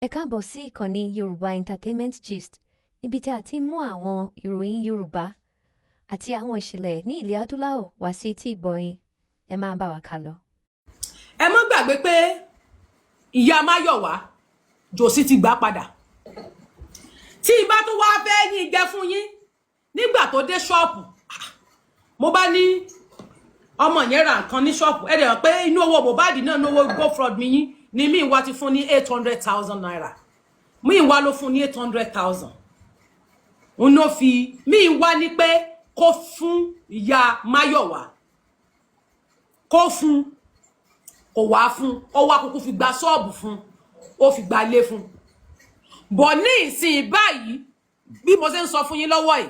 Ẹ káàbọ̀ sí ìkànnì Yorùbá Entertainment Gist, níbi tí a ti ń mú àwọn ìròyìn Yorùbá àti àwọn ìṣẹ̀lẹ̀ ní ilẹ̀ adúláwọ̀ wá sí etí ìgbọ́ yín. Ẹ máa bá wa kálọ. Ẹ mọ́ gbàgbé pé ìyá Máyọ̀wá, Jòsí ti gbà padà. Tí ibà tó wá fẹ́ yín jẹ fún yín nígbà tó dé ṣọ́ọ̀pù, mo bá ní ọmọ yẹn ra nǹkan ní ṣọ́ọ̀pù. Ẹ dẹ̀ mọ̀ pé inú owó Mohbad náà ní owó go fraud mi yín ni mí wá ti fún ní ₦800,000. Mí wá ló fún ní 800,000. N ló fi mí wá ní pé kó fún ìyá Máyọ̀wá, kó fún, kò wá fún. Ó wá kúkú fi gba ṣọ́ọ̀bù fún, ó fi gba ilé fún bọ̀. Ní ìsìn báyìí, bí mo ṣe ń sọ fún yín lọ́wọ́ yìí,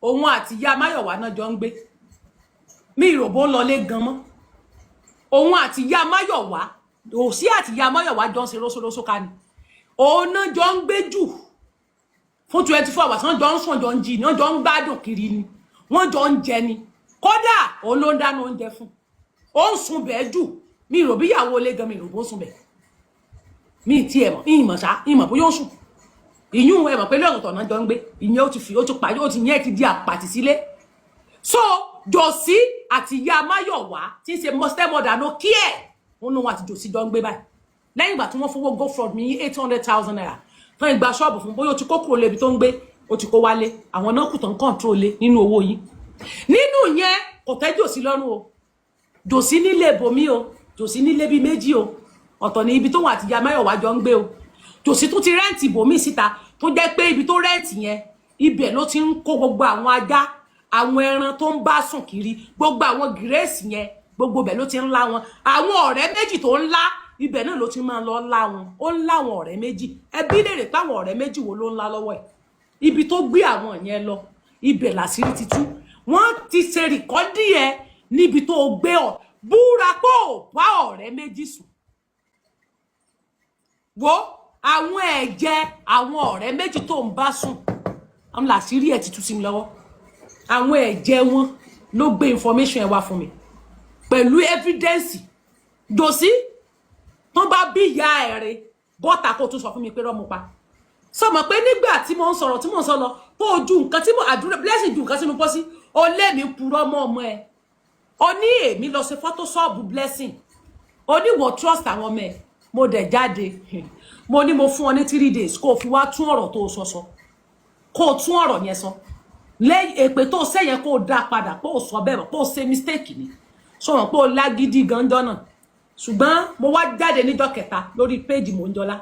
òun àti ìyá Máyọ̀wá náà jọ ń gbé. Mi ìròbó ń lọlé gan mọ́. Òun àti ìyá Máyọ̀wá, òsí àti ìyá Máyọ̀wá jọ ń ṣe rósórósó ká ni. Òun náà jọ ń gbé jù fún 24 hours. Wọ́n jọ ń sùn, jọ ń jí ni, wọ́n jọ ń gbádùn kiri ni, wọ́n jọ ń jẹ ni. Kódà òun ló ń dáná oúnjẹ fún, ó ń sun bẹ́ẹ̀ jù. Mi ìrò bí ìyàwó ilé gan, mi ìrò bó ń sun bẹ́ẹ̀. Mi ì tiẹ̀ mọ̀, ìmọ̀ ṣá, ìmọ̀ bóyá ó ń sùn. Ìyún ẹ mọ̀ pé lọ́rùn tọ̀nà jọ ń gbé. Ìyẹn ó ti fi, ó ti pàdé, ó ti yẹn ti di àpàtì sílé. So Jòsí àti ìyá Máyọ̀wá tí ń ṣe stepmother no kí ẹ̀, wọn lòun àti Jòsí jọ ń gbé báyìí lẹ́yìn ìgbà tí wọ́n fowó go fraud mi ₦800,000 tán, ìgbà ṣọ́ọ̀bù fún. Bóyá ó ti kó kúrò lébi tó ń gbé, ó ti kó wálé. Àwọn náà kù tán control lé nínú owó yìí. Nínú yẹn, kò tẹ́ Jòsí lọ́rùn o. Jòsí nílé ibòmí o, Jòsí nílé bíi méjì o. Ọ̀tọ̀ ní ibi tó wà àti ìyá Máyọ̀wá jọ ń gbé o. Jòsí tún ti rent ibòmí síta, tó jẹ́ pé ibi tó rent yẹn, ibẹ̀ ló ti ń kó gbogbo àwọn ajá, àwọn ẹran tó ń bá sùn kiri, gbogbo àwọn gírèsì yẹn, gbogbo ibẹ̀ ló ti ń lá wọn. Àwọn ọ̀rẹ́ méjì tó ń lá, ibẹ̀ náà ló ti máa lọ lá wọn. Ó ń láwọn ọ̀rẹ́ méjì. Ẹbí lè rè páwọn ọ̀rẹ́ méjì wo ló ń lá lọ́wọ́ ẹ̀. Ibi tó gbé àwọn yẹn lọ, ibẹ̀ làṣírí ti tú. Wọ́n ti ṣe record ẹ níbi tó gbé ọ búra pé ò bá ọ̀rẹ́ méjì sùn. Wo àwọn ẹ̀jẹ̀ àwọn ọ̀rẹ́ méjì tó ń bá sùn, àwọn làṣírí ẹ̀ ti tú sí mi lọ́wọ́. Àwọn ẹ̀jẹ̀ wọn ló gbé information ẹ wá fún mi pẹ̀lú evidence. Dòsí tó bá bí ìyá ẹ̀ rẹ̀ bọ́ta, kó tún sọ fún mi pé rọ́mú pa. Sọmọ pé nígbà tí mo ń sọ̀rọ̀, tí mo ń sọ lọ, tó o ju nǹkan tí mo àdúrà Blessing ju nǹkan sínú pósí, o lé mi purọ́ mọ́ ọmọ ẹ. O ní èmi lọ ṣe photoshop Blessing. O ní wọ́n trust àwọn ọmọ ẹ. Mo dẹ̀ jáde, mo ní mo fún ọ ní 3 days kó o fi wá tún ọ̀rọ̀ tó o sọ sọ, kó o tún ọ̀rọ̀ yẹn sọ lẹ́yìn èpè tó o sẹ́yìn, kó o dá padà kó o sọ bẹ́ẹ̀ mọ̀ kó o ṣe mistake ni. Sọ wọn pé o lágídí ganjọ́ náà. Ṣùgbọ́n mo wá jáde níjọ́ kẹta lórí péèjì Mòńjọ́lá,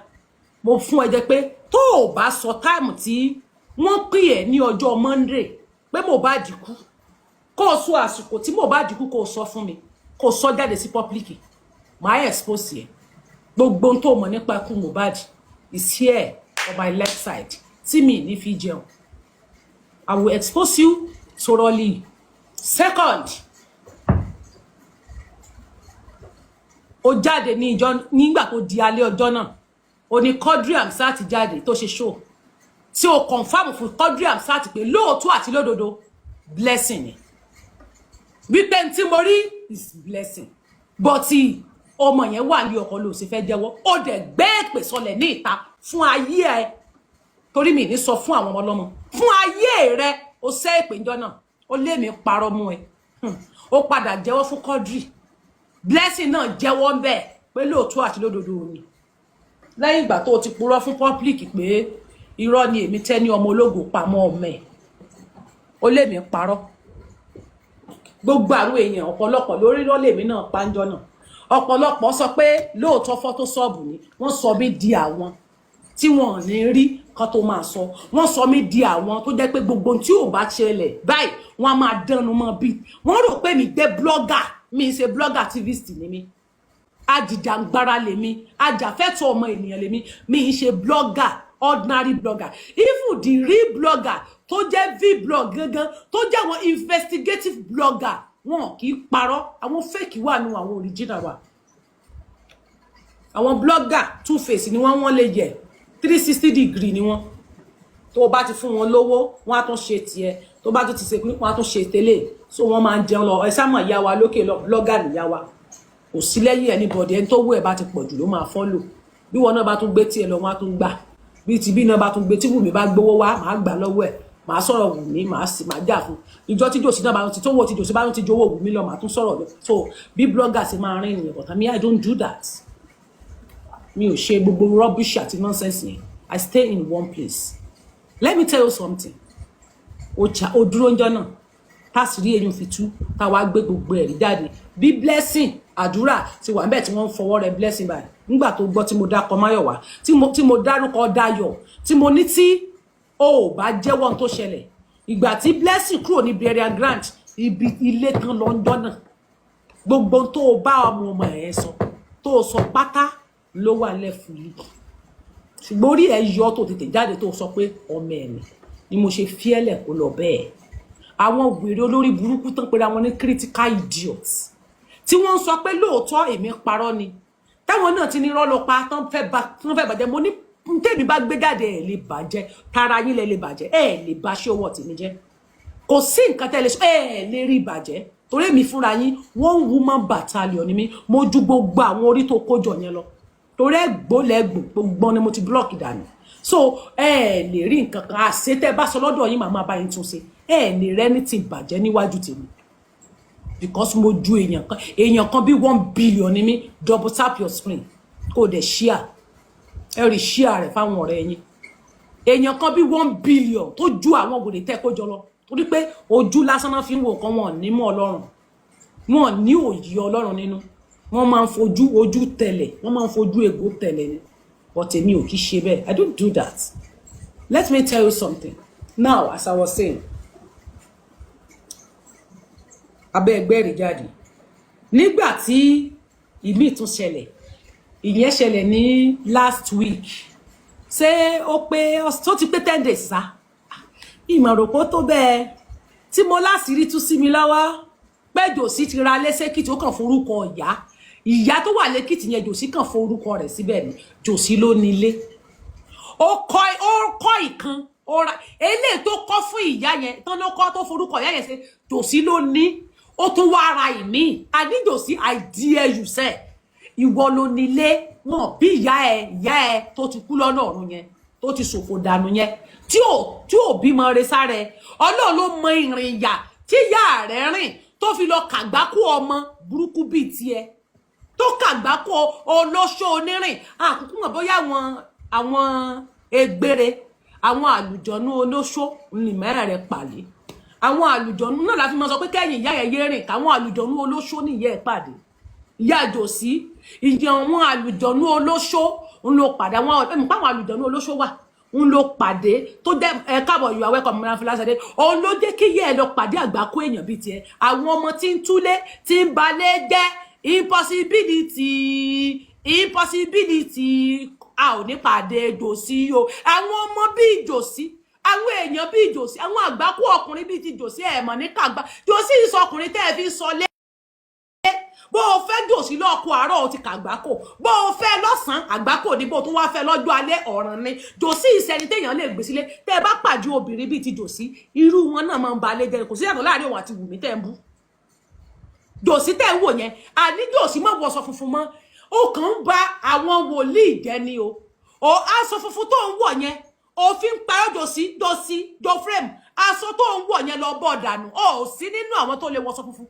mo fún ẹ jẹ pé tó o bá sọ time tí wọ́n pè ẹ́ ní ọjọ́ Monday pé Mohbad kú, kó o sọ àsìkò tí Mohbad kú, kó o sọ fún mi, kó o sọ jáde sí public, màá expose ẹ. Gbogbo ohun tó mọ̀ nípa ikú Mohbad is here on my left side tí mi ní fi jẹun. I will expose you thoroughly. Second, ó jáde ní ìjọ nígbà tó di alẹ́ ọjọ́ náà, ó ní Quadri Hamzat jáde tó ṣe show, tí ó confirm fún Quadri Hamzat pé lóòótọ́ àti lódodo, Blessing ni, wípé tí mo rí is Blessing, but ọmọ yẹn wà ní ọkọ ló sì fẹ́ jẹ́wọ́. Ó dẹ̀ gbé èpè sọlẹ̀ ní ìta fún ayé ẹ, torí mi ní sọ fún àwọn ọmọ ọlọ́mọ fún ayé rẹ. Ó sẹ́ èpè ńjọ́ náà, ó lé mi parọ́ mú ẹ. Ó padà jẹ́wọ́ fún Quadri. Blessing náà jẹ́wọ́ ń bẹ̀ pé lóòótọ́ àti lódodo ni, lẹ́yìn ìgbà tó o ti purọ́ fún public pé irọ́ ni èmi tẹ́ ní ọmọ ológo pamọ́ ọmọ ẹ̀. Ó lé mi parọ́. Gbogbo àwọn èèyàn ọ̀pọ̀lọpọ̀ lórí lọ́lẹ̀mí náà pánjọ́ náà. Ọ̀pọ̀lọpọ̀ sọ pé lóòótọ́ photoshop ni. Wọ́n sọ mí di àwọn tí wọ́n ò ní rí kan tó máa sọ. Wọ́n sọ mí di àwọn tó jẹ́ pé gbogbo tí ò bá ṣẹlẹ̀ báyìí, wọ́n á máa dánu mọ́. Bí wọ́n rò pé mi jẹ́ blogger, mi ń ṣe blogger, activist ni mí, ajìjàngbara lèmi, ajàfẹ́tọ̀ọ́ ọmọ ènìyàn lèmi. Mi ń ṣe blogger, ordinary blogger. Even the real blogger tó jẹ́ vblog gangan, tó jẹ́ àwọn investigative blogger, wọn kì í parọ́. Àwọn fake wà nù, àwọn original wà. Àwọn blogger two face ni wọ́n. Wọ́n lè yẹ 360 degree ni wọ́n. Tó o bá ti fún wọn lówó, wọ́n á tún ṣe tiẹ̀. Tó bá tún ti ṣe, wọ́n á tún ṣe tẹ́lẹ̀. So wọ́n máa ń jẹun lọ. Ẹ sáà mọ̀ ìyá wa lókè lọ, blogger nìyá wa, kò sí lẹ́yìn anybody. Ẹni tó wú ẹ̀ bá ti pọ̀ jù ló máa follow. Bí wọn náà bá tún gbé tiẹ̀ lọ, wọn á tún gbà. Bí ti bí náà bá tún gbé, tí Wùmí bá gbowó wá, màá gbà lọ́wọ́ ẹ̀, màá sọ̀rọ̀ Wùmí, màá sì màá jà fún ìjọ tí jòsí náà bá ti tó wò, tí jòsí bá tún ti jowó Wùmí lọ, màá tún sọ̀rọ̀ lọ. So bí blogger ṣe máa rìn nìyẹn, but I mean, I don't do that. Mi ò ṣe gbogbo rubbish àti nonsense yẹn. I stay in one place. Let me tell you something. Ó dúró ńjọ́ náà tásìrí eyín fi tú, táwa gbé gbogbo ẹ̀rí jáde, bí Blessing àdúrà ti wà níbẹ̀ tí wọ́n ń fọwọ́ rẹ Blessing báyìí. Nígbà tó gbọ́ tí mo dákọ Máyọ̀wá, tí mo dárúkọ Dayọ̀, tí mo ní tí o ò bá jẹ́wọ́ ohun tó ṣẹlẹ̀ ìgbà tí Blessing kúrò ní burial ground, ibi ilé tán lọ ń jọ́ náà, gbogbo tó o bá ọmọ ọmọ ẹ̀ sọ, tó o sọ pátá ló wà lẹ́fù yìí. Ṣùgbọ́n orí ẹ̀ yọ tó tètè jáde tó sọ pé ọmọ ẹ̀ ni mo ṣe fiẹ́lẹ̀ kó lọ bẹ́ẹ̀. Àwọn wèrè olórí burúkú tán pera wọn ní critical idiots, tí wọ́n ń sọ pé lóòótọ́ èmi parọ́ ni, táwọn náà ti ní irọ́ ló pa, tán fẹ́ bàjẹ́. Mo ní tèmi bá gbé jáde, ẹ̀ lè bàjẹ́, tara yín lẹ lè bàjẹ́, ẹ̀ lè bá ṣé owó tèmi jẹ́. Kò sí nǹkan tẹ́ lè ṣe, ẹ̀ lè rí ìbàjẹ́, torí èmi fúnra yín, one woman battalion ni mí. Mo ju gbogbo àwọn orí tó kójọ yẹn lọ, torí ẹgbó lẹ́gbò gbogbo ni mo ti block dànù. So ẹ lè rí nǹkan kan àṣẹ tẹ́ bá sọ lọ́dọ̀ yín, màmá bá yín tún ṣe. Ẹ lè rẹ́ ní ti bàjẹ́ níwájú tèmi, because mo ju èèyàn kan, èèyàn kan bí 1 billion ni mí. Double tap your screen, kó o dẹ̀ share, ẹ rí share rẹ̀ fáwọn ọ̀rẹ́ yín. Èèyàn kan bí 1 billion tó ju àwọn wèrè tẹ́ kó jọ lọ, torí pé ojú lásán náà fi ń wo nǹkan. Wọn ní mọ́ Ọlọ́run, wọn ní òye Ọlọ́run nínú. Wọ́n máa ń fojú ojú tẹ̀lẹ̀, wọ́n máa ń fojú egbò tẹ̀lẹ̀ ni, but èmi ò kí ṣe bẹ́ẹ̀. I don't do that. Let me tell you something now. As I was saying, abẹ́ ẹgbẹ́ rí jáde nígbà tí ìmíì tún ṣẹlẹ̀. Ìyẹn ṣẹlẹ̀ ní last week. Ṣé ó pé, tó ti pé 10 days sá, ìmọ̀ròpó tó bẹ́ẹ̀ tí mo láṣìírí tú sí mi lọ́wọ́ pé Jòsí ti ra lé sẹ́kìtì. Ó kàn forúkọ ìyá, ìyá tó wà lẹ́kìtì yẹn, Jòsí kàn forúkọ rẹ̀ síbẹ̀ ni. Jòsí ló nílé. Ó kọ́ ìkan, ó ra eléyìí tó kọ́ fún ìyá yẹn tán, ló kọ́ tó forúkọ ìyá yẹn ṣe. Jòsí ló ní. Ó tún wá ra ìmíì. Àní Jòsí, I dare you sẹ́, ìwọ ló nílé wọn bí ìyá ẹ, ìyá ẹ tó ti kú lọ́nà ọ̀run yẹn, tó ti ṣòfò dànù yẹn, tí ò bímọ rẹ sára ẹ. Ọlọ́run ló mọ ìrìn ìyà tí ìyá rẹ rìn tó fi lọ kàgbákò ọmọ burúkú bíi tiẹ̀, tó kàgbákò olóṣó onírìn. Àkókò mọ̀ bóyá àwọn egbére, àwọn àlùjọ̀nú olóṣó ní mẹ́rẹ̀ rẹ̀ pàdé. Àwọn àlùjọ̀nú náà la fi máa sọ pé kẹ́yìn ìyá yẹn yé rìn káwọn àlùjọ̀nú olóṣó nìyẹn ẹ̀ pàdé. Ìyá àjòsí, ìyẹn àwọn àlùjọ̀nú olóṣó ń lo pàdé. Àwọn ẹ̀mí pàwọn àlùjọ̀nú olóṣó wà ń lo pàdé tó jẹ́. Ẹ káàbọ̀, you are welcome, mìíràn fúláṣadé. Òun ló jẹ́ kí yẹ ẹ lọ pàdé àgbákò èèyàn bíi tiẹ̀, àwọn ọmọ tí ń túlé, tí ń balẹ̀ jẹ́. Impossibility, impossibility, a ò ní pàdé jòsí o. Àwọn ọmọ bíi jòsí, àwọn èèyàn bíi jòsí, àwọn àgbákò ọkùnrin bíi ti jòsí, ẹ̀ mọ̀ ní kàgbá jòsí ìsọkùnrin tẹ́ ẹ fi sọ lé. Bó o fẹ́ jòsí lọ́kọ àárọ̀, o ti kàgbákò. Bó o fẹ́ lọ́sàn-án, àgbákò ní. Bó o tún wá fẹ́ lọ́jọ́ alẹ́, ọ̀ràn ni. Jòsí ìsẹni téèyàn lè gbé sílé. Tẹ́ ẹ bá pàdé obìnrin bíi ti jòsí, irú wọn náà máa ń ba alẹ́ jẹ́. Kò sí yàtọ̀ láàrin òun àti Wùmí tẹ́ ń bú. Jòsí tẹ́ ń wò yẹn, àní jòsí má wọṣọ funfun mọ́. Ó kàn ń ba àwọn wòlíì jẹ́ ni o. Ò aṣọ funfun tó ń wọ̀ yẹn, òfin parọ́. Jòsí, jòsí, jò frame, aṣọ tó ń wọ̀ yẹn, lọ bọ̀ dànù. Ó sí nínú àwọn tó lè wọṣọ funfun.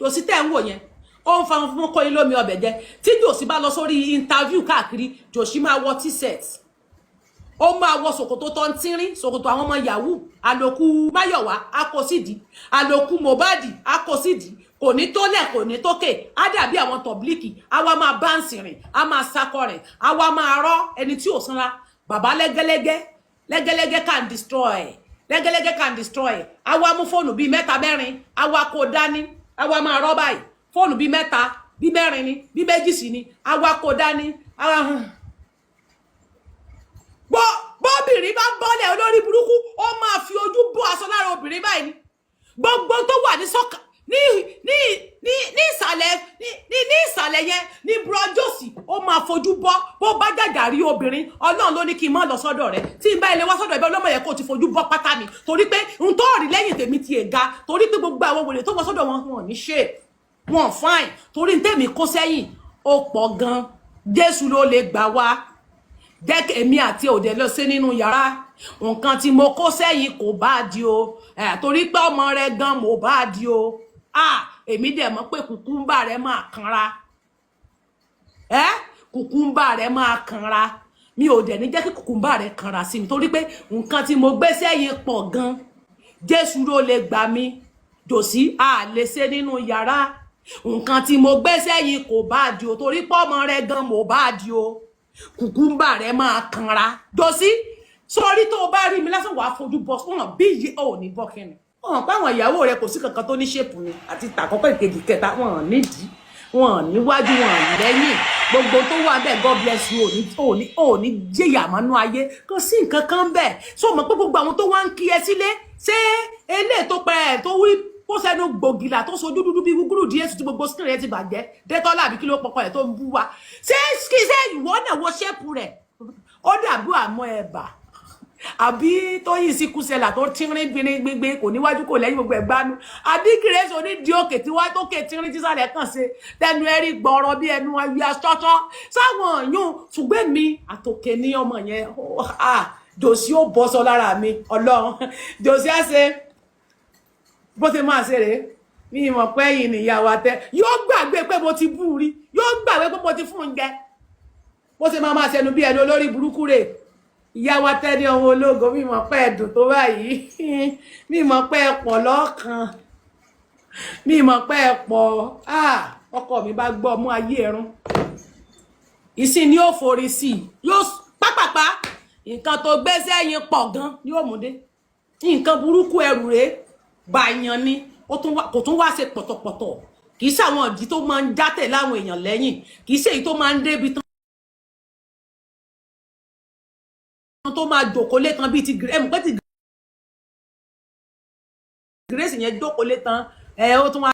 Jòsí tẹ́ ń wò yẹn, ó ń fa fún kọ́ ilé omi ọbẹ̀ jẹ. Tí jòsí bá lọ sórí interview káàkiri, jòsí máa wọ T-shirt, ó máa wọ ṣòkòtò tó ń tínrín, ṣòkòtò àwọn ọmọ yahoo. Àlòkù Máyọ̀wá akosídìí, àlòkù Mohbad akosídìí, kò ní tólẹ̀, kò ní tókè, á dàbí àwọn tọ̀blíkì. Á wá máa báǹsì rìn, á máa sakọ rìn, á wá máa rọ́ ẹni tí ò sanra. Bàbá lẹ́gẹ́lẹ́gẹ́, lẹ́gẹ́lẹ́gẹ́ can destroy, lẹ́gẹ́lẹ́gẹ́ can destroy. Á wá mú fóònù bíi mẹ́ta mẹ́rin, á wá kó dání, á wá máa rọ́ báyìí. Fóònù bíi mẹ́ta, bíi mẹ́rin ni, bíi méjì sí ni, á wá kó dání, á wá bó bóbìnrin bá bọ́lẹ̀, olórí burúkú, ó máa fi ojú bó aṣọ lára obìnrin báyìí ni. Gbogbo tó wà ní sọ́kà ní ìsàlẹ̀, ní ìsàlẹ̀ yẹn ní búrọ́jọ́sì, ó máa fojú bọ́. Bó bá jàjà rí obìnrin, Ọlọ́run ló ní kí n má lọ sọ́dọ̀ rẹ̀. Tí n bá ilé wá sọ́dọ̀ ẹ̀bẹ̀ ọlọ́mọ yẹn, kó o ti fojú bọ́ pátá mi, torí pé n tó rí lẹ́yìn tèmi ti èga, torí pé gbogbo àwọn wèrè tó wọ sọ́dọ̀ wọn, wọn ò ní shape, wọn fine, torí n tèmi kó sẹ́yìn ó pọ̀ gan. Jésù ló lè gbà wá. Jẹ́ kí èmi àti òde lọ sí nínú yàrá. Nǹkan tí mo kó sẹ́yìn kò bá di o, torí pé ọmọ rẹ gan mo bá di o. Èmi dẹ̀ mọ̀ pé kùkúmbà rẹ máa kanra. Kùkúmbà rẹ máa kanra. Mi ò dẹ̀ ní jẹ́ kí kùkúmbà rẹ kanra sí mi, torí pé nǹkan tí mo gbé sẹ́yìn pọ̀ gan. Jésù ló lè gbà mí. Jòsí, a lè ṣe nínú yàrá. Nǹkan tí mo gbé sẹ́yìn kò bá di o, torí pé ọmọ rẹ gan mo bá di o. Kùkúmbà rẹ máa kanra. Jòsí, sórí tó o bá rí mi lásán, wàá fojú bọ wọn bí iye ò ní bọ́ kínni. Wọn pa àwọn ìyàwó rẹ, kò sí kankan tó ní ṣèpù ni, àti tàkọ́kọ́, ìkejì, kẹta, wọn nídìí, wọn níwájú, wọn lẹ́yìn. Gbogbo tó wà bẹ́ẹ̀, God bless you. Ò ní jẹyà mọ́nú ayé, kò sí nǹkan kan bẹ́ẹ̀. So mọ̀ pé gbogbo àwọn tó wá ń kí ẹ sílé, ṣé eléyìí tó pẹ́ ẹ̀ tó wí kó sẹ́nu gbògìlà tó sojú dúdú bí gúgúrú díẹ̀ tí gbogbo skin rẹ̀ ti bàjẹ́, dẹ́tọ́lá àbí kí ló pọkọ ẹ̀ tó ń bú wa, ṣé kí ṣe ìwọ náà wo shape rẹ̀, ó dàbí àmọ́ ẹ̀bà àbí Tóyìn síkúsẹlà tó tínrín gbinrin gbíngbin, kò níwájú kò lẹ́yìn, gbogbo ẹ̀gbánu, àbí kìrẹsì onídìí òkè tí wáá tókè tínrín tísàlẹ̀ kàn ṣe tẹnu ẹrí gbọrọ bí ẹnu ayé aṣọ́ṣọ́ sáwọn yún. Ṣùgbọ́n mi àtòkè ní ọmọ yẹn, jòsí ó bọ́ sọ lára mi. Ọlọ́run, jòsí á ṣe bó ṣe máa ṣe rèé. Mi mọ̀ pé ẹ̀yin nìyàwó àtẹ yóò gbàgbé pé mo ti bú rí, yóò gbàgbé pé mo ti fún un jẹ, bó ṣe máa máa ṣẹnu bí ẹnu olórí burúkú rè. Ìyá wa tẹ́ ní ọmọ ológo, mi mọ̀ pé ẹ̀dùn tó báyìí, mi mọ̀ pé ẹ pọ̀ lọ́kàn, mi mọ̀ pé ẹ pọ̀. Ọkọ mi bá gbọ́ mú ayé ẹ̀rún ìsìn ni ó forí sí i, yóò pápápá. Nǹkan tó gbé sẹ́yìn pọ̀ gan ni ó mú dé. Nǹkan burúkú ẹrù rèé bàyàn ni kò tún wá ṣe pọ̀tọ̀pọ̀tọ̀. Kì í ṣàwọn ìdí tó máa ń játẹ̀ láwọn èèyàn lẹ́yìn, kì í ṣe èyí tó máa ń débi tán tó máa jòkó létan bíi ti ẹ mọ̀ pé ti Grace yẹn jókòó létan ẹ, ó tún wá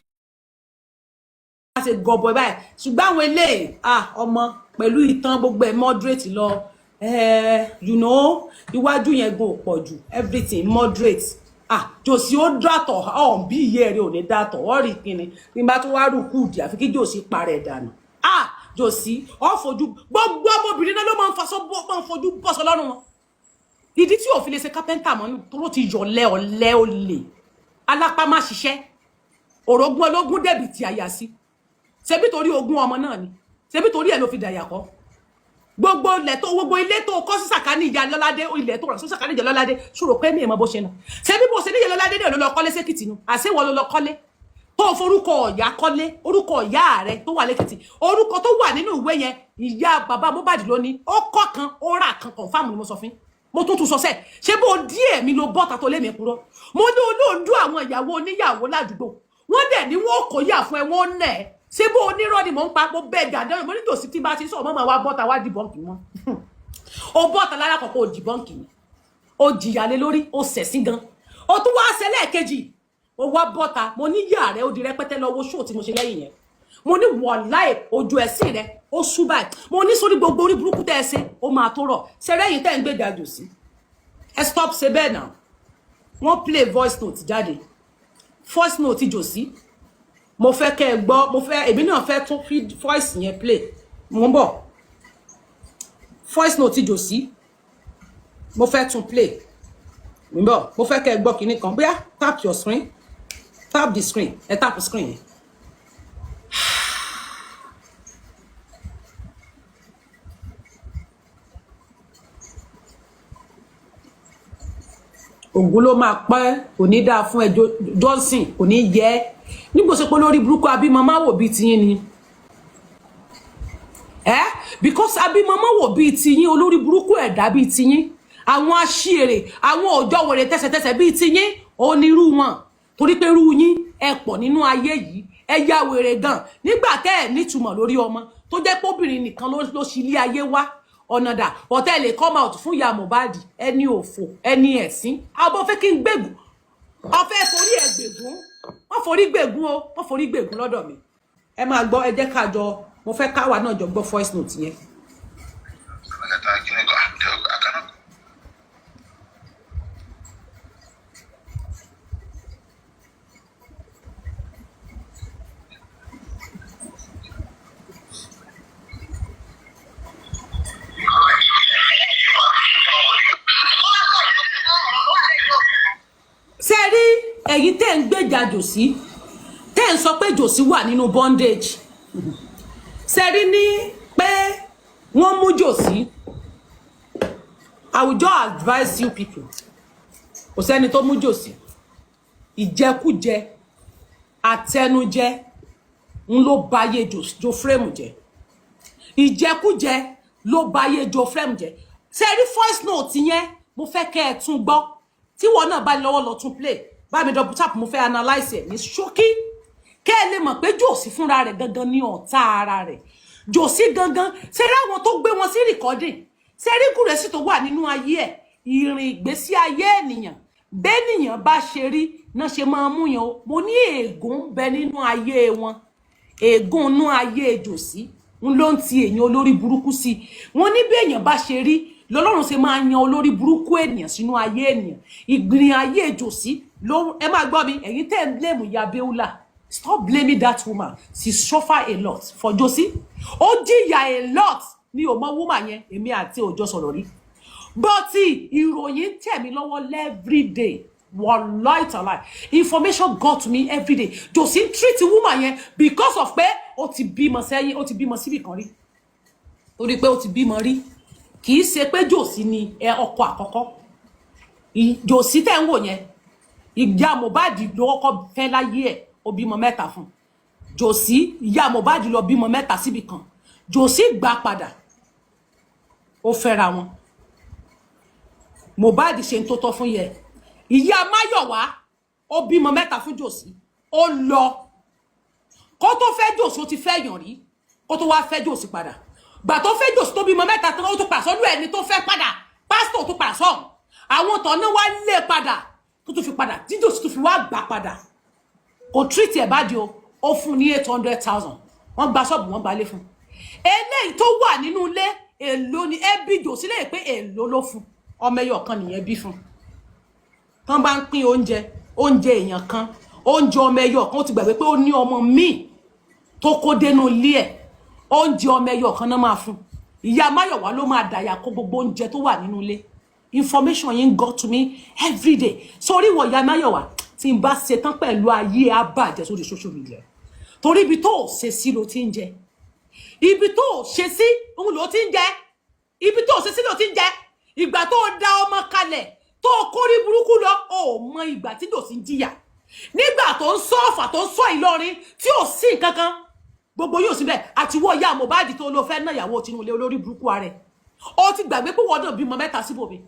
ṣe gọbọ báyìí. Ṣùgbọ́n àwọn eléyìí, ọmọ pẹ̀lú ìtàn gbogbo ẹ̀ moderate lọ, iwájú yẹn gan ò pọ̀ jù, everything moderate. Jòsí ó dàtọ̀ ọ̀hún bí ìyẹ́ rẹ̀ ò ní dàtọ̀ ọ̀ rí kíni ní bá tún wá rúkú dì, àfi kí Jòsí parẹ́ dànù. Jòsí ọ̀ fojú gbogbo ọmọbìnrin náà ló máa ń faṣọ, máa ń fojú bọ́sọ lọ́rùn wọn. Ìdí tí òfin lè ṣe kápẹ́ńtà mọ́nú tó ti yọ̀lẹ́ ọ̀lẹ́ olè alápá má ṣiṣẹ́ òrògùn ológun dẹ̀bì tí àyà sí. Ṣebí torí ogún ọmọ náà ni, ṣebí torí ẹ̀ ló fi dàyà kọ́ gbogbo ilẹ̀ tó, gbogbo ilé tó kọ́ sí sàkání ìyá lọ́ládé, ilẹ̀ tó rà sí sàkání ìyá lọ́ládé. Ṣòro pé mi ẹ̀ mọ bó ṣe nà. Ṣebí bó ṣe ní ìyá lọ́ládé náà ló lọ kọ́lé sékìtì nu, àṣewọ́ ló lọ kọ́lé tó forúkọ ọ̀yá kọ́lé, orúkọ ọ̀yá rẹ tó wà lẹ́kìtì, orúkọ tó wà nínú ìwé yẹn, ìyá bàbá Mohbad ló ní. Ó kọ́ kan, ó rà kan, confirm ni mo sọ fún. Mo tún tún sọ sẹ́ẹ̀, ṣé bó díẹ̀ mi ló bọ́ta tó lé mi purọ́? Mo ní olóòdú àwọn ìyàwó oníyàwó ládùúgbò wọ́n dẹ̀ ní wọ́n kò yà fún ẹ, wọ́n nẹ̀ ẹ́. Ṣé bó onírọ́ ni mò ń pa? Mo bẹ́ẹ̀ gàdá mo ní tòsí tí bá ti sọ̀rọ̀ mọ́, máa wá bọ́ta wá debunk mọ́. Ó bọ́ta lára kọ̀ọ̀kan, ó debunk mi, ó jìyà lé lórí, ó sẹ̀sí gan, ó tún wá ṣe lẹ́ẹ̀kejì, ó wá bọ́ta. Mo ní yà rẹ ó di rẹpẹtẹ lọ́wọ́ ṣóò tí mo ṣe lẹ́yìn yẹn. Mo ní wọ̀láì ojú ẹ̀sìn rẹ ó sú báyìí. Mo ní sórí gbogbo orí burúkú tẹ́ ẹ ṣe, ó máa tó rọ̀ ṣẹlẹ́yìn tẹ́ ń gbèjà jù sí. Ẹ stop ṣe bẹ́ẹ̀ náà. Wọ́n play voice note jáde, voice note jòsí. Mo fẹ́ kẹ́ ẹ gbọ́, mo fẹ́, èmi náà fẹ́ tún fi voice yẹn play. Mo ń bọ̀. Voice note jòsí, mo fẹ́ tún play. Mo ń bọ̀, mo fẹ́ kẹ́ ẹ gbọ́ kinní kan. Bóyá tap your screen, tap the screen, ẹ tap screen yẹn. Ògùn ló máa pẹ́, kò ní dáa fún ẹ Johnson, kò ní yẹ ẹ́ nígbò ṣe pé lórí burúkú abímọ má wò bíi tiyín ni ẹ, because abímọ má wò bíi tiyín, olórí burúkú ẹ̀dá bíi tiyín, àwọn aṣíèrè, àwọn òjò wèrè tẹsẹ̀tẹsẹ̀ bíi tiyín, onírú wọn, torí pé irú yín ẹ pọ̀ nínú ayé yìí. Ẹ ya wèrè gan nígbà tẹ́ ẹ̀ nítumọ̀ lórí ọmọ tó jẹ́ pé obìnrin nìkan ló ṣí ilé ayé wá ọ̀nà dà ọ̀tẹ́ lè come out fún ìyá Mohbad. Ẹni òfò, ẹni ẹ̀sín, àbọ̀ fẹ́ kí n gbègùn, ọ̀fẹ́ forí ẹ̀ gbègùn, wọ́n forí gbègùn o, wọ́n forí gbègùn lọ́dọ̀ mi. Ẹ máa gbọ́, ẹ jẹ́ ká jọ, mo fẹ́ káwa náà jọ gbọ́ voice note yẹn. I cannot Ẹ̀yin tẹ́ ń gbèjà Jòsí, tẹ́ ń sọ pé Jòsí wà nínú bondage, ṣẹ́rí ní pé wọ́n mú Jòsí. I will just advise you people, kò sẹ́ni tó mú Jòsí. Ìjẹkújẹ àtẹnujẹ ń ló báyé jo frame jẹ. Ìjẹkújẹ ló báyé jo frame jẹ. Ṣe rí voice note yẹn, mo fẹ́ kẹ́ ẹ tún gbọ́. Tí wọn náà bá lọ́wọ́ lọ tún play, bá mi double tap. Mo fẹ́ analyse ẹ̀ ní ṣókí, kẹ́ ẹ lè mọ̀ pé Jòsí fúnra rẹ̀ gangan ní ọ̀tá ara rẹ̀. Jòsí gangan, ṣe rí àwọn tó gbé wọn sí recording, ṣe rí gùrẹ́sì tó wà nínú ayé ẹ̀. Ìrìn ìgbésí ayé ènìyàn, bẹ́nìyàn bá ṣe rí náà ṣe máa mú yàn o. Mo ní ègún ń bẹ nínú ayé wọn. Ègún inú ayé Jòsí ń ló ń ti èèyàn olórí burúkú sí i. Wọn ní bí èèyàn bá ṣe rí lọ́lọ́run ṣe máa yan olórí burúkú ènìyàn sínú ayé ènìyàn. Ìgbìnrin ayé Jòsí ló. Ẹ máa gbọ́ mi, ẹ̀yin tẹ́ ń blame ìyá Beulah, stop blaming that woman. She suffer a lot for Jòsí. Ó jìyà a lot. Mi ò mọ woman yẹn, èmi àti òjò sọ̀rọ̀ rí, but ìròyìn tẹ̀ mí lọ́wọ́ everyday. Wallahi taala, information got to me everyday. Jòsí treat woman yẹn because of pé ó ti bímọ sẹ́yìn, ó ti bímọ síbì kan rí, torí pé ó ti bímọ rí. Kì í ṣe pé Jòsí ni ẹ ọkọ àkọ́kọ́. Jòsí tẹ̀ ń wò yẹn, ìyá Mohbad ló kọ́kọ́ fẹ́ láyé ẹ̀, ó bímọ mẹ́ta fún Jòsí. Ìyá Mohbad lọ bímọ mẹ́ta síbì kan, Jòsí gbà padà, ó fẹ́ra wọn. Mohbad ṣe ń tó tọ́ fún yẹ. Ìyá Máyọ̀wá, ó bímọ mẹ́ta fún Jòsí, ó lọ. Kó tó fẹ́ Jòsí, ó ti fẹ́ yàn rí kó tó wá fẹ́ Jòsí padà. Gbà tó fẹ́ Jòsí, tó bímọ mẹ́ta tán, ó tún padà sọ́dọ̀ ẹni tó fẹ́ padà, pásítọ̀ tó padà sọ́hùn. Àwọn tọ̀ náà wá lé padà, tó tún fi padà tí Jòsí tó fi wá gbà padà. Kò treat ẹ̀ bá di o. Ó fún ní 800,000. Wọ́n gba ṣọ́ọ̀bù, wọ́n gbalé fún eléyìí tó wà nínú ilé. Èló ni ẹ bí Jòsí lè pé èló ló fún? Ọmọ ẹyọ kan nìyẹn bí fún. Tán bá ń pín oúnjẹ, oúnjẹ èèyàn kan, oúnjẹ ọmọ ẹyọ kan, ó ti gbàgbé pé ó ní ọmọ míì tó kó dénú ilé ẹ̀. Oúnjẹ ọmọ ẹyọ kan náà máa fún. Ìyá Máyọ̀wá ló máa dàyà kó gbogbo oúnjẹ tó wà nínú ilé. Information yín got to me everyday. Sórí ìwọ ìyá Máyọ̀wá, tí n bá ṣetán pẹ̀lú ayé, á bàjẹ́ sórí social media, torí ibi tó ò ṣe sí ló ti ń jẹ. Ibi tó ò ṣe sí òun ló ti ń jẹ. Ibi tó ò ṣe sí ló ti ń jẹ. Ìgbà tó o da ọmọ kalẹ̀, tó o kórí burúkú lọ, o ò mọ ìgbà tí Jòsí ń jìyà, nígbà tó ń sọ Ọ̀fà, tó ń sọ Ìlọrin, tí ò sí nǹkan kan, gbogbo yóò síbẹ̀. Àti wọ́ ìyá Mohbad tó ló fẹ́ náà, ìyàwó Tinubu, olórí burúkú rẹ̀, ó ti gbàgbé pé wọ́n náà bímọ mẹ́ta síbòmí.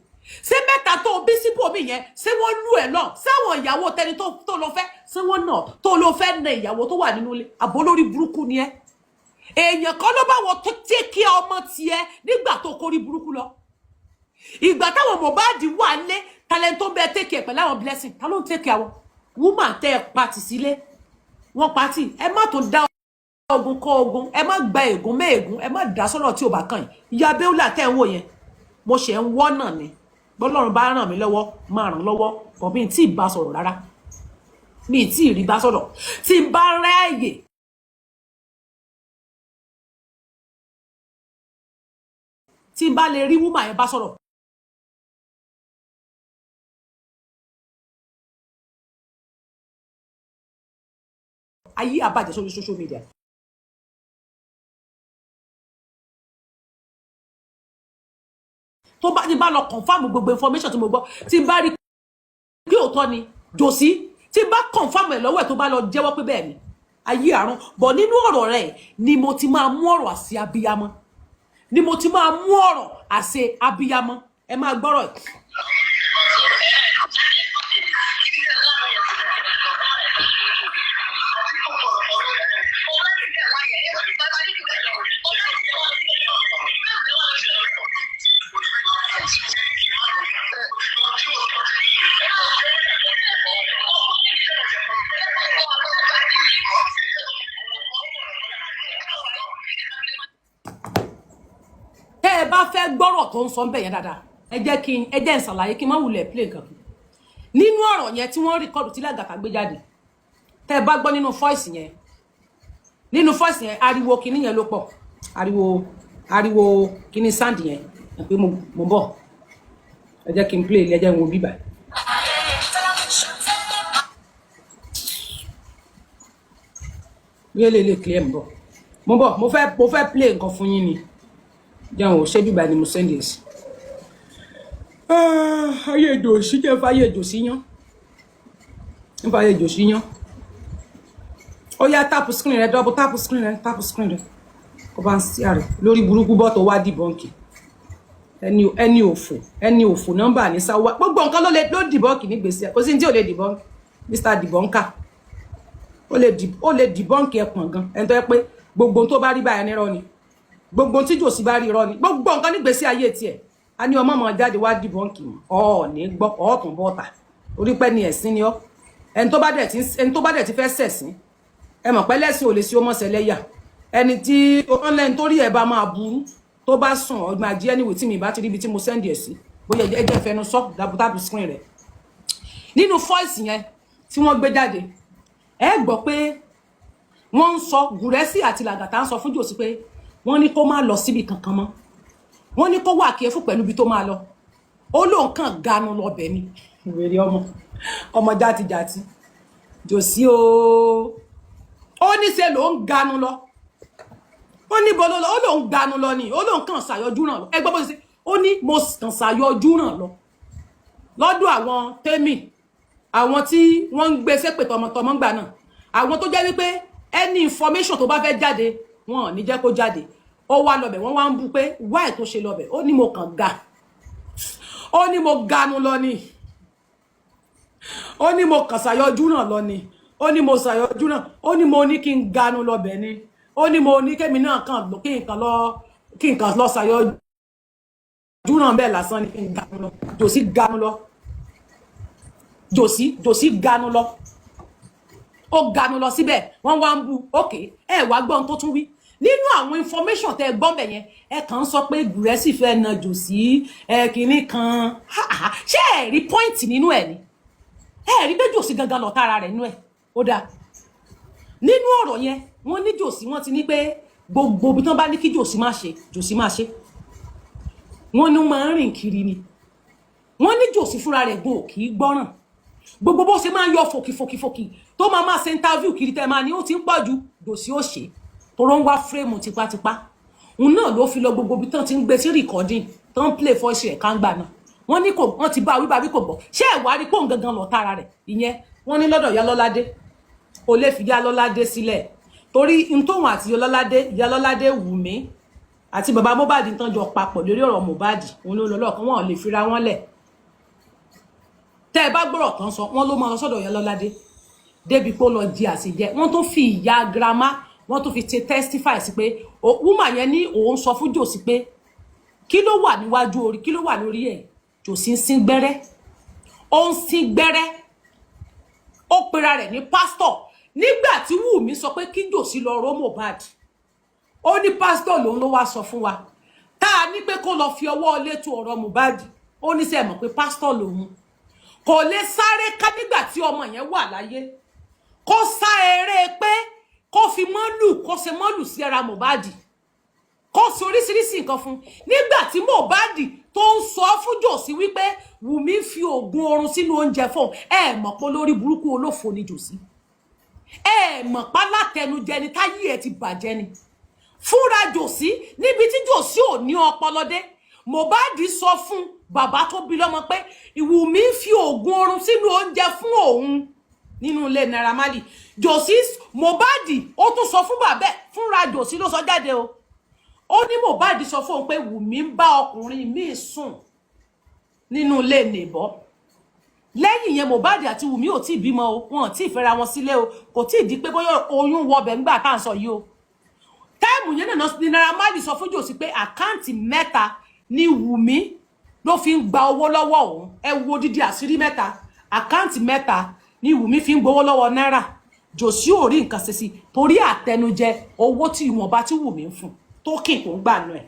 Ṣé mẹ́ta tó bí síbòmí yẹn, ṣé wọ́n lù ẹ̀ náà? Ṣé àwọn ìyàwó tẹni tó lọ fẹ́, ṣé wọ́n náà tó lọ fẹ́ na ìyàwó tó wà nínú ilé? Àbó lórí burúkú ni ẹ́. Èèyàn kan ló bá wọn tó tẹ́kí ọmọ tiẹ̀ nígbà tó kórí burúkú lọ. Ìgbà táwọn Mohbad wà lé talent tó ń bẹ take care pẹ̀lú àwọn Blessing, ta ló ń take care àwọn woman tẹ́ ẹ pati sílé wọn pati? Ẹ má tó dá ogun kọ́ ogun, ẹ má gba ègún mẹ́ ègún, ẹ má dá sọ́rọ̀ tí ò bá kàn yín. Ìyá Beulah tẹ́ ń wò yẹn, mo ṣe ń wọ́nà ni. Bọ́lọ́run bá ràn mí lọ́wọ́, máa ràn lọ́wọ́ bọ̀. Mi tí ì bá sọ̀rọ̀ rárá, mi tí ì rí bá sọ̀rọ̀. Tí n bá ráàyè, tí n bá lè rí woman yẹn bá sọ̀rọ̀, ayé àbàjẹ́ sórí social media. Tó bá ní bá lọ confirm gbogbo information tí mo gbọ́, tí n bá rí pé òótọ́ ni Jòsí, tí n bá confirm ẹ̀ lọ́wọ́ ẹ̀, tó bá lọ jẹ́wọ́ pé bẹ́ẹ̀ ni, ayé àrùn bọ̀. Nínú ọ̀rọ̀ rẹ̀ ni mo ti máa mú ọ̀rọ̀ àṣẹ abiyamọ, ni mo ti máa mú ọ̀rọ̀ àṣẹ abiyamọ. Ẹ máa gbọ́rọ̀ ẹ̀. Tẹ́ ẹ bá fẹ́ gbọ́rọ̀ tó ń sọ ń bẹ̀ yẹn dáadáa, ẹ jẹ́ kí n ẹ jẹ́ n ṣàlàyé, kí n má wulẹ̀ play nǹkan kan nínú ọ̀rọ̀ yẹn tí wọ́n record tí Làgàtà gbé jáde. Tẹ́ ẹ bá gbọ́ nínú voice yẹn, nínú voice yẹn, ariwo kinní yẹn ló pọ̀, ariwo kinní sound yẹn. Ẹ pé mo bọ̀, ẹ jẹ́ kí n play ilé, ẹ jẹ́ n wo bíbà. Bóyá lè clear. Ń bọ̀, mo bọ̀, mo fẹ́ play nǹkan fún yín ni. Jẹun ò ṣé bíbá ni mo send ẹ̀ sí. Ah, ayé ìjòsí jẹ́ fáyé ìjòsí yán, ń fáyé ìjòsí yán. Ó yá, tap screen rẹ, double tap screen rẹ, tap screen rẹ, kó bá ń sí àrẹ lórí burúkú bọ́tò wá debunk ẹni òfò, ẹni òfò nọ́mbà ní sáwá. Gbogbo nǹkan ló lè ló debunk ní gbèsè, kò sí ní tí ò lè debunk. Mr Debunker, ó lè debunk ẹpọ̀n gan. Ẹni tó yẹ pé gbogbo ohun tó bá rí báyìí nírọ́ ni, gbogbo ohun tí jòsí bá rí irọ́ ni, gbogbo nǹkan ní gbèsè ayé tiẹ̀. A ní ọmọ mọ̀ jáde wá debunk mọ́ ọ̀ ní gbọ́ ọ̀tún bọ́ta orí pẹ́ ni ẹ̀sìn ni ọ́. Ẹni tó bá dẹ̀ ti fẹ́ sẹ̀sìn, ẹ mọ̀ pé lẹ́sìn ò lè sí ó mọ̀sẹ̀ lẹ́yà. Ẹni tí online torí ẹ̀ bá máa burú, tó bá sùn ọgbọ́n ajé. Anyway, tí mi bá ti ríbi tí mo send ẹ̀ sí, bóyá ẹ jẹ́ fẹnu sọ, double tap screen rẹ̀. Nínú voice yẹn tí wọ́n gbé jáde, ẹ gbọ́ pé wọ́n ń sọ, Gùrẹ́sì àti Làgàtà ń sọ fún Jòsí pé wọ́n ní kó má lọ síbi kankan mọ́, wọ́n ní kó wà careful pẹ̀lú ibi tó máa lọ. Ó lóun kàn ganu lọbẹ̀ ni. Wèrè ọmọ, ọmọ játijàti Jòsí o. Ó ní ṣe ló ń ganu lọ, ó ní bolo lọ, ó lóun ganu lọ ni, ó lóun kàn ṣàyọjú ràn lọ. Ẹ gbọ́ bó ṣe ṣe, ó ní mo kàn ṣàyọjú ràn lọ lọ́dọ̀ àwọn tẹ́mì, àwọn tí wọ́n ń gbé sépè tọmọtọmọ gbà náà, àwọn tó jẹ́ wípé any information tó bá fẹ́ jáde, wọn ò ní jẹ́ kó jáde. Ó wá lọbẹ̀, wọ́n wá ń bú pé why tó ṣe lọbẹ̀. Ó ní mo kàn ga, ó ní mo ganu lọ ni, ó ní mo kàn ṣàyọjú náà lọ ni, ó ní mo ṣàyọjú náà, ó ní mo ní kí n ganu lọbẹ̀ ni, ó ní mo ní kémi náà kàn kí n kàn lọ, kí n kàn lọ ṣàyọjú náà bẹ́ẹ̀ lásán ni, kí n ganu lọ. Jòsí ganu lọ, Jòsí ganu lọ, ó ganu lọ síbẹ̀, wọ́n wá ń bu. Òkè ẹ wá gbọ́n tó tún wí nínú àwọn information tẹ gbọ́n bẹ̀ yẹn. Ẹ kàn ń sọ pé Gùrẹ́sì fẹ́ na Jòsí ẹ kìíní kan. Ṣé ẹ rí point nínú ẹ ni? Ẹ rí pé Jòsí gangan lọ tara rẹ̀ nínú ẹ. Ó dáa, nínú ọ̀rọ̀ yẹn, wọ́n ní Jòsí, wọ́n ti ní pé gbogbo ibi tí wọ́n bá ní kí Jòsí má ṣe, Jòsí má ṣe. Wọ́n ní máa ń rìn kiri ni. Wọ́n ní Jòsí fúnra rẹ̀ gan ò kì í gbọ́ràn. Gbogbo bó ṣe máa ń yọ fòkìfòkìfòkì tó máa máa ṣe interview kiri, tẹ́ máa ní ó ti ń pọ̀ ju, Jòsí ó ṣe toró ń wá frame tipátipá. Òun náà ló fi lọ gbogbo ibi tán ti ń gbé sí recording tán ń play voice rẹ̀ kángbà náà. Wọ́n ní kò, wọ́n ti bá wí bá wí, kò gbọ́. Ṣé ẹ̀ wá rí pòun gangan lọ tara rẹ̀ ìyẹn? Wọ́n ní lọ́dọ̀ Yálọ́ládé, kò lè fi Yálọ́ládé sílẹ̀ torí n tóun àti Yálọ́ládé, Yálọ́ládé, Wùmí àti bàbá Mohbad tán jọ papọ̀ lórí ọ̀rọ̀ Mohbad, òun ló lọ lọ́ọ̀kan, wọn ò lè fira wọn lẹ̀. Tẹ́ ẹ bá gbọ́rọ̀ tán sọ, wọ́n ló máa lọ sọ́dọ̀ Yálọ́ládé débi pé ó lọ jí àṣejẹ. Wọ́n tún fi ìyá girama, wọ́n tún fi ṣe testify sí pé woman yẹn ní òun sọ fún Jòsí pé kí ló wà níwájú orí, kí ló wà lórí ẹ̀. Jòsí ń sín gbẹ́rẹ́, ó ń sín gbẹ́rẹ́, ó pera rẹ̀ ní pásítọ̀. Nígbà tí Wùmí sọ pé kí Jòsí lọ ró Mohbad, ó ní pásítọ̀ lòun ló wá sọ fún wa tá a ní pé kó lọ fi ọwọ́ létò ọ̀rọ̀ Mohbad. Ó ní sẹ́ mọ̀ pé pásítọ̀ lòun kò lè sáré ká nígbà tí ọmọ yẹn wà láyé, kó sá eré pé kó fi mọ́lù, kó ṣe mọ́lù sí ara Mohbad, kó ṣe oríṣiríṣi nǹkan fún nígbà tí Mohbad tó ń sọ fún Jòsí wípé Wùmí fi oògùn oorun sínú oúnjẹ fún ẹ. Mọ̀ pé lórí burúkú olófo ni Jòsí. Ẹ mọ̀ pa látẹnujẹ ni, táyé ẹ ti bàjẹ́ ni fúnra Jòsí. Níbi tí Jòsí ò ní ọpọlọ dé, Mohbad sọ fún bàbá tó bí lọ́mọ pé Wùmí fi oògùn oorun sínú oúnjẹ fún òun nínú ilé Naira Marley. Jòsí, Mohbad ó tún sọ fún bàbá ẹ̀, fúnra Jòsí ló sọ jáde o. Ó ní Mohbad sọ fóun pé Wùmí ń bá ọkùnrin míì sùn nínú ilé nìbọ. Lẹ́yìn yẹn, Mohbad àti Wùmí ò tí ì bímọ o, wọn ò tí ì fẹ́ra wọn sílé o, kò tí ì di pé bóyá oyún wọbẹ̀ ńgbà tá à ń sọ yìí o. Time yẹn náà ní Naira Marley sọ fún Jòsí pé account mẹ́ta ní Wùmí ló fi ń gba owó lọ́wọ́ òun. Ẹ wo dídí àṣírí mẹ́ta, account mẹ́ta ní Wùmí fi ń gbowó lọ́wọ́ Naira. Jòsí ò rí nǹkan ṣe sí torí àtẹnujẹ owó tí ìwọ̀nba tí Wùmí ń fún tó kì tó ń gbà nù ẹ̀.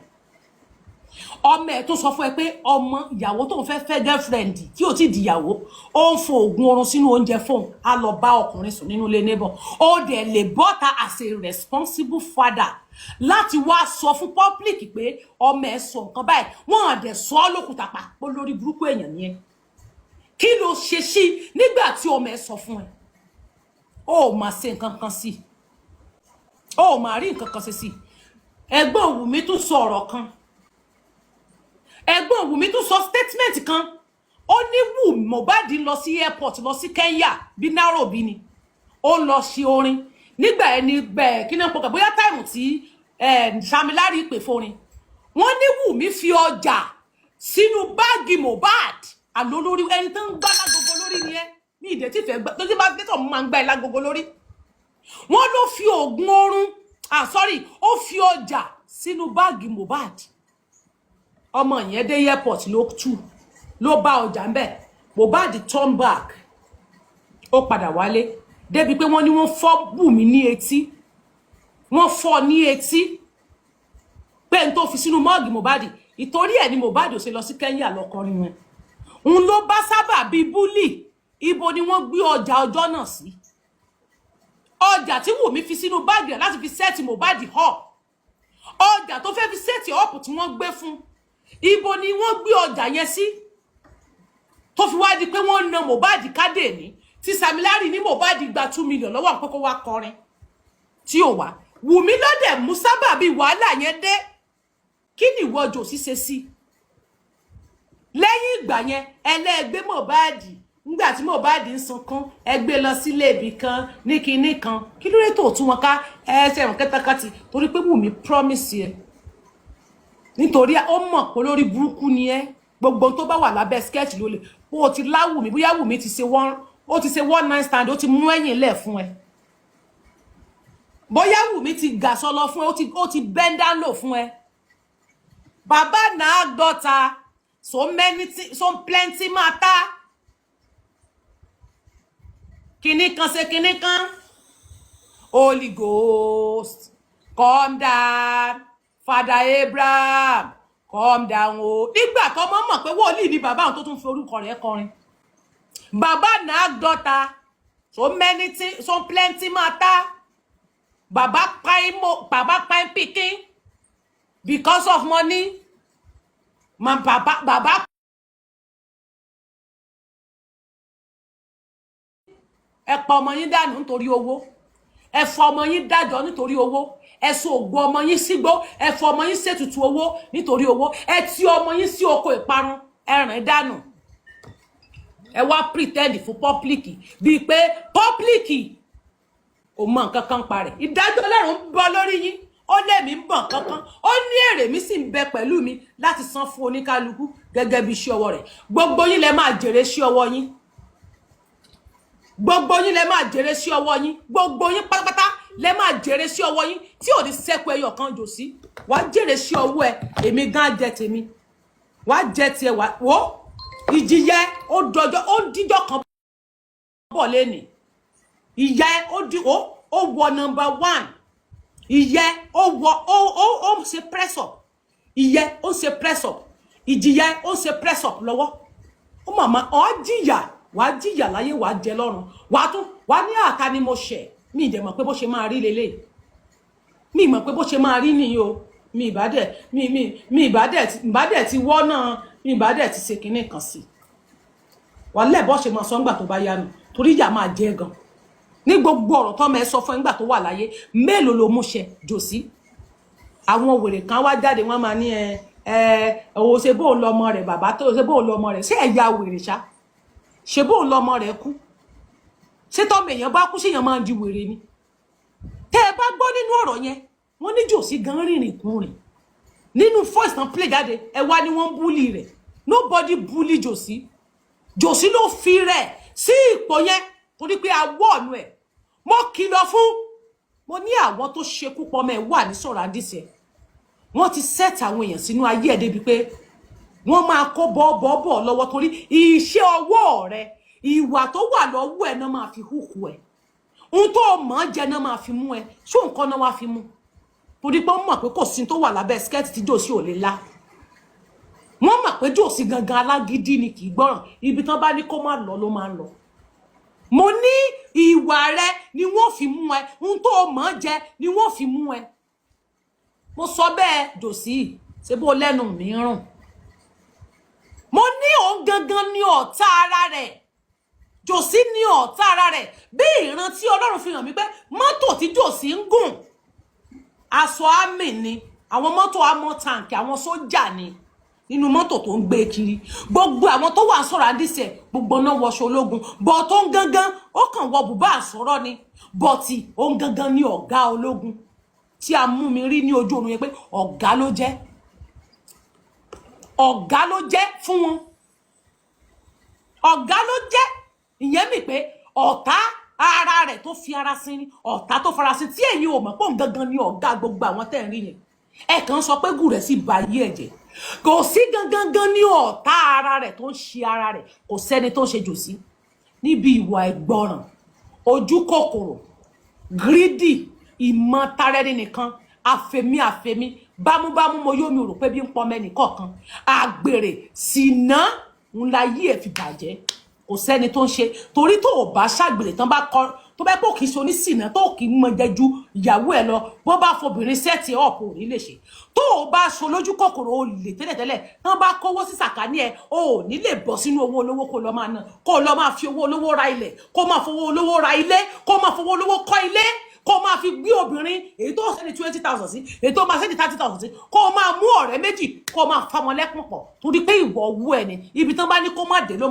Ọmọ ẹ̀ tó sọ fún ẹ pé ọmọ ìyàwó tó ń fẹ́ fẹ́, girlfriend tí ò tí ì dìyàwó, ó ń fo oògùn oorun sínú oúnjẹ fóun, á lọ bá ọkùnrin sùn nínú ilé neighbor. Ó dẹ̀ lè bọ́ta as a responsible father láti wá sọ fún public pé ọmọ ẹ̀ sọ nǹkan báyìí, wọ́n á dẹ̀ sọ ọ́ lókùtà pa pé lórí burúkú èèyàn ni ẹ. Kí ló ṣe sí nígbà tí ọmọ ẹ̀ sọ fún ẹ? Ó máa ṣe nǹkan kan sí. Ó mà rí nǹkan kan ṣe sí i. Ẹ̀gbọ́n Wùmí tún sọ ọ̀rọ̀ kan, ẹ̀gbọ́n Wùmí tún sọ statement kan. Ó ní wù Mohbad lọ sí airport, lọ sí Kenya bí Nairobi ni ó lọ ṣe orin nígbà ẹni gbẹ kí náà pọkàn, bóyá time tí Sam Larry pè fórin. Wọ́n ní Wùmí fi ọjà sínú báàgì Mohbad. Àlọ́ lórí ẹni tó ń gbá lágogo lórí ni ẹ ní ìdẹ tí ìfẹ́ gbá tó ti bá tẹ́tọ̀ máa ń gbá ẹ lágogo lórí. Wọ́n ló fi oògùn oorun, ah sorry, ó fi ọjà sínú báàgì Mohbad. Ọmọ yẹn dé airport, ló tú ló bá ọjà ń bẹ̀. Mohbad turn back, ó padà wálé, débi pé wọ́n ní wọ́n fọ́ Wùmí ní etí. Wọ́n fọ́ ní etí pé n tó fi sínú mọ́ọ̀gì Mohbad. Ìtorí ẹ̀ ni Mohbad ò ṣe lọ sí Kenya lọ́kọrin wọn. Òun ló bá sábà bíi bully. Ibo ni wọ́n gbé ọjà ọjọ́ náà sí? Ọjà tí Wùmí fi sínú báàgì rẹ̀ láti fi set Mohbad up, ọjà tó fẹ́ fi set up tí wọ́n gbé fún, ibo ni wọ́n gbé ọjà yẹn sí tó fi wá di pé wọ́n na Mohbad kádé ní tí Sam Larry ní Mohbad gba 2 million lọ́wọ́ pé kó wá kọrin tí ò wá? Wùmí lọ́dẹ̀ mú sábà bíi wàhálà yẹn dé. Kí ni ìwọ Jòsí ṣe sí lẹ́yìn ìgbà yẹn? Ẹlẹ́gbẹ́ Mohbad, nígbà tí Mohbad ń sunkún, ẹ gbé lọ sílé ibì kan ní kinní kan. Kí ló dé tó tún wọn ká? Ẹsẹ̀ wọn kẹtàkàtì torí pé Wùmí promise ẹ, nítorí ó mọ̀ pé lórí burúkú ni ẹ. Gbogbo ohun tó bá wà lábẹ́ skirt ló lè bó o ti láwùmí. Bóyá Wùmí ti ṣe one, ó ti ṣe one night stand, ó ti mú ẹ̀yìn lẹ̀ fún ẹ. Bóyá Wùmí ti gàsọ lọ fún ẹ, ó ti bend down low fún ẹ. Bàbá náà daughter, so many, so plenty matter. Kinní kan ṣe kinní kan. Holy Ghost come down, Father Abraham come down o. Nígbà tó mọ̀ mọ̀ pé wòlíì ni bàbá àwọn tó tún fi orúkọ rẹ̀ kọrin. Bàbá náà daughter, so many things, so plenty matter. Bàbá pa bàbá pa pikin because of money. Ma bàbá bàbá ẹ pa ọmọ yín dànù nítorí owó, ẹ fọ ọmọ yín dájọ́ nítorí owó, ẹ so ògùn ọmọ yín sígbó, ẹ fọ ọmọ yín ṣètùtù owó nítorí owó, ẹ ti ọmọ yín sí oko ìparun, ẹ rìn dànù. Ẹ wá pretend fún public bíi pé public kò mọ nǹkan kan pa rẹ̀. Ìdájọ́ Ọlọ́run ń bọ́ lórí yín. Ó lẹ́mìí ń bọ̀ kankan, ó ní èrè mi sì ń bẹ pẹ̀lú mi láti san fún oníkálukú gẹ́gẹ́ bí iṣẹ́ ọwọ́ rẹ̀. Gbogbo yín lẹ máa jèrè sí ọwọ́ yín. Gbogbo yín lẹ máa jèrè sí ọwọ́ yín. Gbogbo yín pátápátá lẹ máa jèrè sí ọwọ́ yín tí ò ní sẹ́kù ẹyọ kan. Jò sí wàá jèrè sí ọwọ́ ẹ. Èmi gan jẹ tèmi, wàá jẹ tiẹ̀. Wàá wò ìjìyẹ. Ó dọjọ́, ó díjọ́ kan bọ̀ lẹ́nìí. Ìyẹ ó di ó wọ number one. Ìyẹ ó wọ ó ṣe press up. Ìyẹ ó ṣe press up. Ìjìyẹ ó ṣe press up lọ́wọ́. Ó màmá ọ jìyà, wàá jìyà láyé, wàá jẹ lọ́run, wàá tún wàá ní àká ni mo ṣẹ̀. Mi ì dẹ̀ mọ̀ pé bó ṣe máa rí lélẹ̀. Mi ì mọ̀ pé bó ṣe máa rí nìyí o. Mi ìbá dẹ̀ mi ìbá dẹ̀ ti wọ́ náà, mi ìbá dẹ̀ ti ṣe kinní kan sí wà lẹ́ẹ̀bọ́ ṣe máa sọ ńgbà tó bá yánu, torí ìyà máa jẹ gan ní gbogbo ọ̀rọ̀ tọ́mọ ẹ sọ fún ẹ ńgbà tó wà láyé. Mélòó ló mú ṣẹ, Jòsí? Àwọn wèrè kan wá jáde, wọ́n máa ní ẹ ẹ òun ṣe bóun lọmọ rẹ̀, bàbá tó ṣe bóun lọmọ rẹ̀. Ṣé ẹ̀yà wèrè ṣá? Ṣe bóun lọmọ rẹ̀ kú? Ṣé tọ́mọ èèyàn bá kú, ṣèyàn máa ń di wèrè ni? Tẹ́ ẹ bá gbọ́ nínú ọ̀rọ̀ yẹn, wọ́n ní Jòsí gan rìnrìn kúrìn nínú voice tán play jáde. Ẹ wá ní wọ́n bully rẹ̀. Nobody bully Jòsí. Jòsí ló fi rẹ̀ sí ipò yẹn torí pé awọ́ ọ̀nù ẹ̀. Mo kìlọ̀ fún mo ní àwọn tó ṣekú pọmọ ẹ̀ wà ní surroundings ẹ̀. Wọ́n ti set àwọn èèyàn sínú ayé ẹ̀ débi pé wọ́n máa kó bọ́ọ̀bọ́ọ̀bọ̀ lọ́wọ́, torí iṣẹ́ ọwọ́ rẹ, ìwà tó wà lọ́wọ́ ẹ̀ náà máa fi hùkù ẹ̀. Ohun tó mọ̀ ọ́ jẹ náà máa fi mú ẹ. Ṣó nǹkan náà wá fi mú torí pé wọ́n mọ̀ pé kò sí tó wà lábẹ́ skirt tí Jòsí ò lè lá. Wọ́n mọ̀ pé Jòsí gangan alágídí ni, kì í gbọ́ràn. Ibi tán bá ní kó má lọ ló máa ń lọ. Mo ní ìwà rẹ ni wọ́n fi mú ẹ. Ohun tó mọ̀ ọ́ jẹ ni wọ́n fi mú ẹ. Mo sọ bẹ́ẹ̀. Jòsí, ṣe bó lẹ́nu mi rùn? Mo ní òun gangan ní ọ̀tá ara rẹ̀. Jòsí ní ọ̀tá ara rẹ̀. Bí ìran tí Ọlọ́run fi hàn mí pé mọ́tò tí Jòsí ń gùn Aṣọ army ni, àwọn mọ́tò armour tank, àwọn sójà ni nínú mọ́tò tó ń gbé kiri. Gbogbo àwọn tó wà sọ̀rọ̀ àdìsẹ̀, gbogbo náà wọṣọ ológun bọ̀ tó ń gangan, ó kàn wọ bùbá àsọ̀rọ̀ ni, but ó ń gangan ní ọ̀gá ológun tí a mú mi rí ní ojú oorun yẹn pé ọ̀gá ló jẹ́, ọ̀gá ló jẹ́ fún wọn, ọ̀gá ló jẹ́. Ìyẹn mi pé ọ̀tá ara rẹ̀ tó fi ara sí ni, ọ̀tá tó fara sí tí ẹ̀yin ò mọ̀ pé òun gangan ni ọ̀gá gbogbo àwọn tẹ́ ń rí yẹn. Ẹ kàn sọ pé gùrẹ́ sì ba ayé ẹ̀ jẹ́. Kò sí gangan gan ní ọ̀tá ara rẹ̀ tó ń ṣe ara rẹ̀. Kò sẹ́ni tó ń ṣe jòsí níbi ìwà ìgbọràn, ojú kòkòrò, greedy, ìmọ̀ tarẹ́ni nìkan, àfẹ̀mí àfẹ̀mí, bámúbámú mo yóò mi rò pé bí ń pọn mẹ́nì kọ̀ọ̀kan, àgbèrè sìnà ńlá yí ẹ̀ fi bàjẹ́. Kò sẹ́ni tó ń ṣe, torí tó o bá ṣàgbèrè tán bá kọ tó bá pò kì í ṣe onísìnà tó kì í mọ jẹjú ìyàwó ẹ lọ, bó bá fobìnrin set up, ò ní lè ṣe. Tó o bá ṣo lójú kòkòrò olè tẹ́lẹ̀tẹ́lẹ̀ tán bá kówó sí sàkání ẹ, o ò ní lè bọ́ sínú owó olówó kó lọ máa ná, kó lọ máa fi owó olówó ra ilẹ̀, kó máa fowó olówó ra ilé, kó máa fowó olówó kọ́ ilé, kó máa fi gbé obìnrin èyí tó send 20,000 sí, èyí tó máa send 30,000 sí, kó máa mú ọ̀rẹ́ méjì, kó máa fa wọn lẹ́kùn pọ̀, torí pé ìwọ owó ẹ ni ibi tán bá ní kó má dé ló.